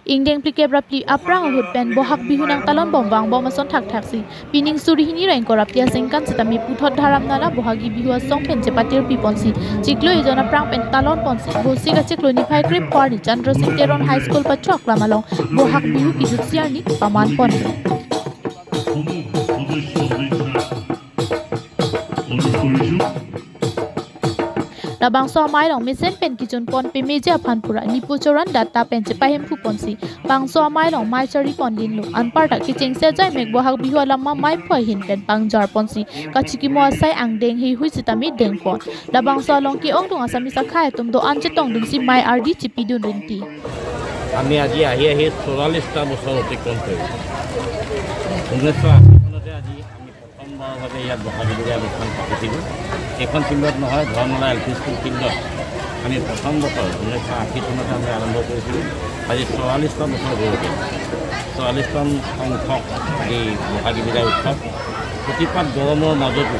Ingdeng pli kep rapli aprang ahut pen Bohag Bihu nang talon bong wang bom ason thak thak si pining suri hini reng ko rapli aseng kan chitami puthot dharam nala Bohagi Bihu asong pen chepatir pi ponsi chiklo ijona prang pen talon ponsi bosi ka chiklo ni phai krip kwar ni Chandra Singh Teron High School pa chok lamalong Bohag Bihu kijut siar ni paman pon. সমূহ সদস্য সদস্যাক অনুৰোধ কৰিছোঁ। Labang so mai long mesen pen ki chun pon pe meja phan pura nipu choran data pen che pahem phu pon si bang so mai long mai chari pon lin lo anpar ta ki cheng se jai mek Bohag Bihu lamma mai phoi hin pen pang jar pon si kachiki mo asai ang deng hi hui chitami deng pon labang so long ki ong dung asami sa khai tum do an che tong dung si mai ardi chipi dun rinti. আমি আজি আহি আহি 44টা বছৰ অতিক্ৰম কৰিলোঁ। 1980 চনতে আজি আমি প্ৰথমবাৰৰ বাবে ইয়াত বহাগী বিদায় অনুষ্ঠান পাতিছিলোঁ। এইখন ফিল্ডত নহয়, ধৰ্মলা এল পি স্কুল ফিল্ডত আমি প্ৰথম বছৰ 1980 চনতে আমি আৰম্ভ কৰিছিলোঁ। আজি 44টা বছৰ হৈ গ'ল। 44তম সংখ্যক এই বহাগী বিদায় উৎসৱ। অতিপাত গৰমৰ মাজতো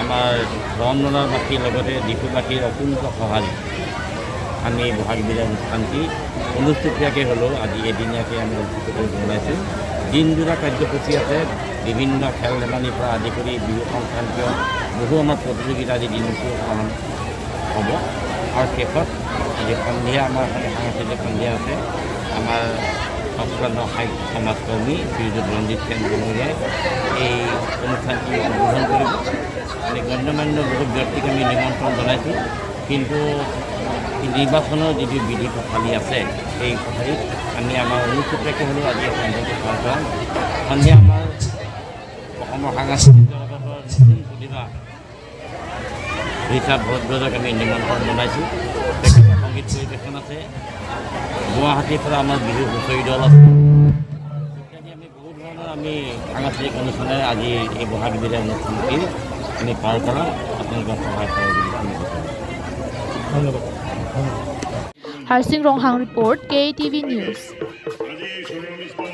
আমাৰ ধৰমনলাবাসীৰ লগতে ডিফুবাসীৰ অকুণ্ঠ সঁহাৰি আমি বহাগ বিদায় অনুষ্ঠানটি অনুষ্টুপীয়াকৈ হ'লেও আজি এদিনীয়াকৈ আমি অনুষ্ঠিত কৰিব ওলাইছোঁ। দিনজোৰা কাৰ্যসূচী আছে। বিভিন্ন খেল ধেমালিৰ পৰা আদি কৰি বিহু সংক্ৰান্তীয় বহু আমাৰ প্ৰতিযোগিতা আজি দিনটো পালন হ'ব আৰু শেষত আজি সন্ধিয়া আমাৰ সাংস্কৃতিক সন্ধিয়া আছে। আমাৰ অক্লান্ত সাহিত্য সমাজকৰ্মী শ্ৰীযুত ৰঞ্জিত সেন ডাঙৰীয়াই এই অনুষ্ঠানটি উদ্বোধন কৰিব। আমি গণ্যমান্য বহুত ব্যক্তিক আমি নিমন্ত্ৰণ জনাইছোঁ, কিন্তু নিৰ্বাচনৰ যিটো বিধি পথালি আছে, সেই পথালিত আমি আমাৰ অনুষ্টুপীয়াকৈ হ'লেও আজি সন্ধিয়াটো পাৰ কৰাম। সন্ধিয়া আমাৰ অসমৰ সাংস্কৃতিক জগতৰ নতুন প্ৰতিভা ঋষভ ভৰদ্বাজক আমি নিমন্ত্ৰণ জনাইছোঁ। তেখেতৰ সংগীত পৰিৱেশন আছে। গুৱাহাটীৰ পৰা আমাৰ বিহু হুঁচৰি দল আছে। ইত্যাদি আমি বহু ধৰণৰ আমি সাংস্কৃতিক অনুষ্ঠানেৰে আজি এই বহাগ বিদায় অনুষ্ঠানটি আমি পাৰ কৰাম। আপোনালোকৰ সহায় সহযোগিতা আমি বিচাৰোঁ। ধন্যবাদ। Harsing Ronghang report, KTV News. আজি এই 44